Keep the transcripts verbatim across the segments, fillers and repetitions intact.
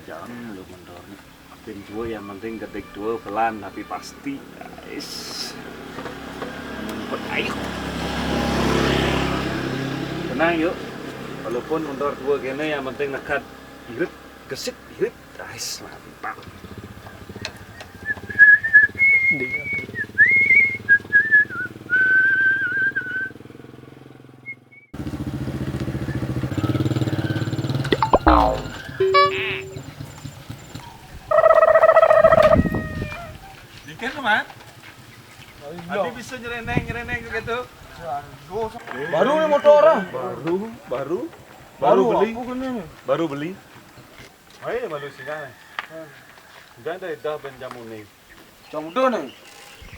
Jam lu motorné. Pin dua yang penting gedeg dua pelan tapi pasti. Guys. Ngumpet ayo. Tenang yuk. Walaupun motor dua kéné yang penting nekat. Irit, gesit, irit. Guys, mantap. Dikit, Man. Tapi bisa nyereneng, nyereneng gitu. Baru nih motor ah. Baru, baru, baru beli. Baru beli. Ayo, baru sih kan. Jangan dari dah ben jamu nih. Jam udah nih.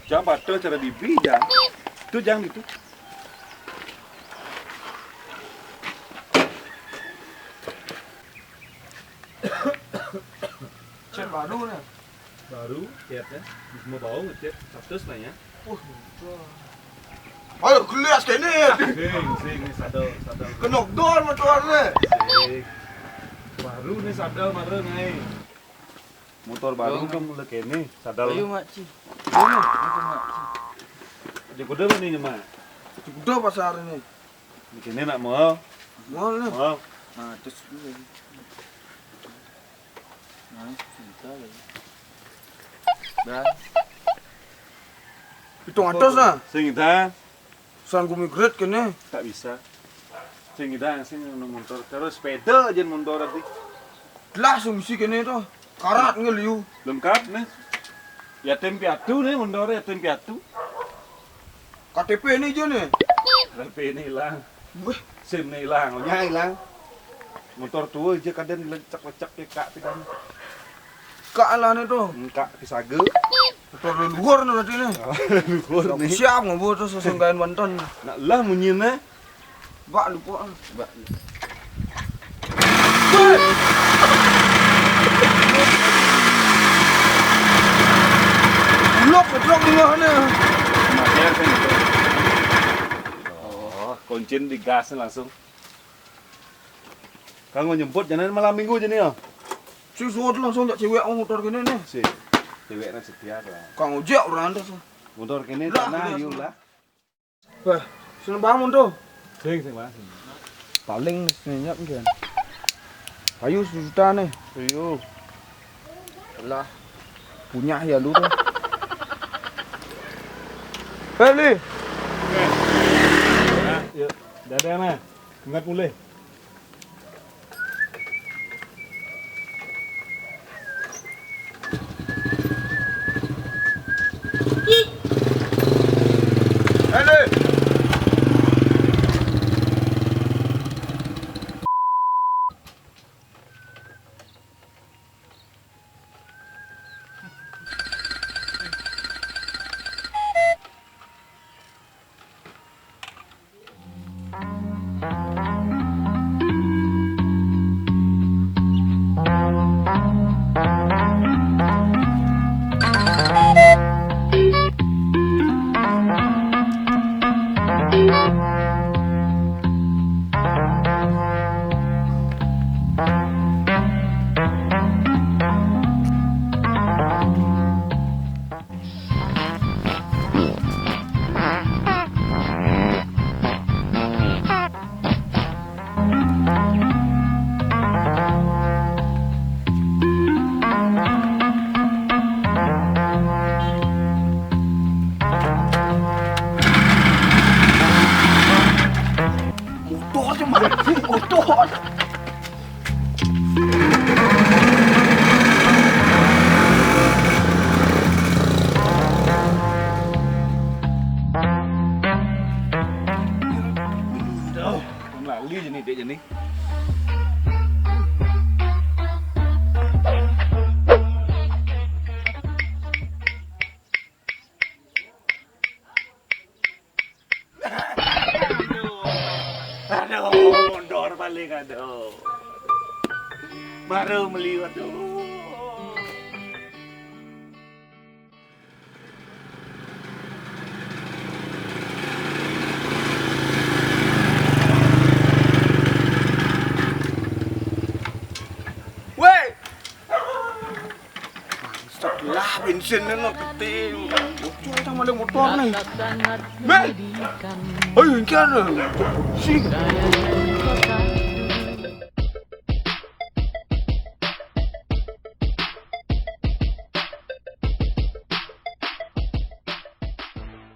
Jam pada cara bibi jam. Itu jam itu. Cek baru nih. Baru, cetnya. Mau bau ngecet. Status nanya. Wah, ayo gelas kéné. Sing, sing, nih sadel, sadel. Kenok dor motorné. Sing. Baru nih sadel, baru nih. Motor baru kan mulai kéné, sadel. Ayo, Mak Ci. Ayo, Mak Ci. Di kuda mana ini, Mak? Di kuda pasar ini. Di sini nak mau. Mau nih. Mau. Nah, terus ini. Nah, cinta lagi. Dah. Hitung atas lah. Sing dah. Sang gumi gret kéné. Tak bisa. Sing dah sing nang motor. Terus sepeda aja motor tadi. Lah sing isi kéné to. Karat ngeliu. Lengkap nih. Yatim piatu nih motor yatim piatu. K T P ini aja nih. K T P ini hilang. Wih. SIM ini hilang. Nya hilang. Motor tua aja kadang lecek-lecek ya kak pidan. Kak lah nih tuh. Kak pisaga. Motor leluhur nih berarti nih. Leluhur nih. Siap ngobrol tuh sesunggain banten. Nak lah munyinya. Bak lupa ah. Bak. Ulok ketrok di mana? Oh, kuncin digas langsung. Kanggo nyemput jane malam minggu jane ya. Si suwut langsung jak cewek motor kene nih. Si ceweknya setia lah. Kang ojek ora antes. Motor kene tanah yuk lah. Wah, seneng bangun tuh. Sing sing Mas. Paling senyap kan. Ayo sejuta nih. Ayo. Lah. Punya ya lu tuh. Eh, Li. Nah, yuk. Dadah, Mas. Ingat mulai. Motor cuma motor. Aduh, lali je ni dek je ni. Aduh. Aduh, mundur balik, aduh. Baru meliwat, aduh. Weh, Bensin ini gedé. Bocor sama ada motor nih. Meh. Ayo, iki ana. Sing.